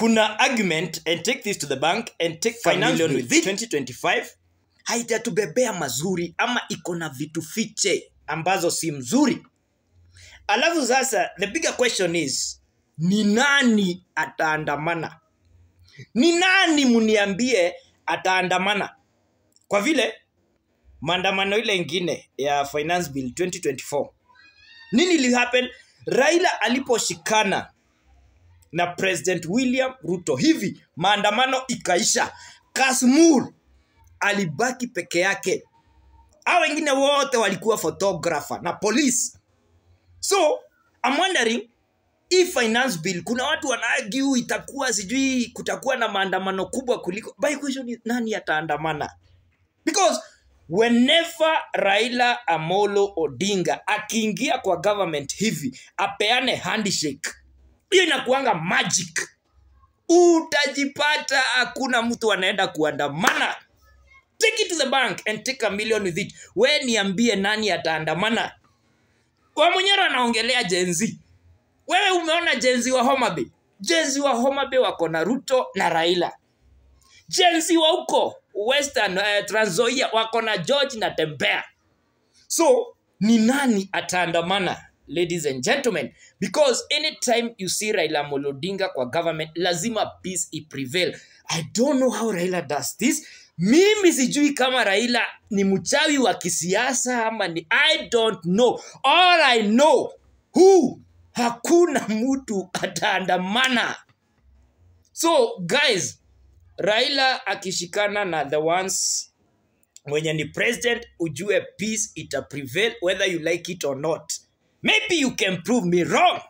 Kuna argument, and take this to the bank and take a Finance million Bill with it. 2025 haitatubebea mazuri ama iko na vitu fiche ambazo si mzuri. Alafu sasa the bigger question is, ni nani ataandamana? Ni nani mniambie ataandamana? Kwa vile maandamano ile ingine ya Finance Bill 2024, nini li happen? Raila aliposhikana na President William Ruto hivi, maandamano ikaisha. Kasmur alibaki peke yake, hao wengine wote walikuwa photographer na police. So I'm wondering if Finance Bill, kuna watu wanaargue itakuwa sijui kutakuwa na maandamano kubwa kuliko. By question is, nani ataandamana? Because whenever Raila Amolo Odinga akiingia kwa government hivi apeane handshake, hiyo inakuanga magic. Utajipata hakuna mtu anaenda kuandamana. Take it to the bank and take a million with it. We niambie nani ataandamana? Wamunyoro anaongelea Gen Z. Wewe umeona Gen Z wa Homa Bay? Gen Z wa Homa Bay wako na Ruto na Raila. Gen Z wa huko Western, Trans Nzoia wako na George na Tembea. So ni nani ataandamana, ladies and gentlemen? Because anytime you see Raila Amolo Odinga kwa government, lazima peace i prevail. I don't know how Raila does this. Mimi sijui kama Raila ni mchawi wa kisiasa ama ni, I don't know. All I know, who hakuna mtu ataandamana. So guys, Raila akishikana na the ones mwenye ni president, ujue peace ita prevail whether you like it or not. Maybe you can prove me wrong.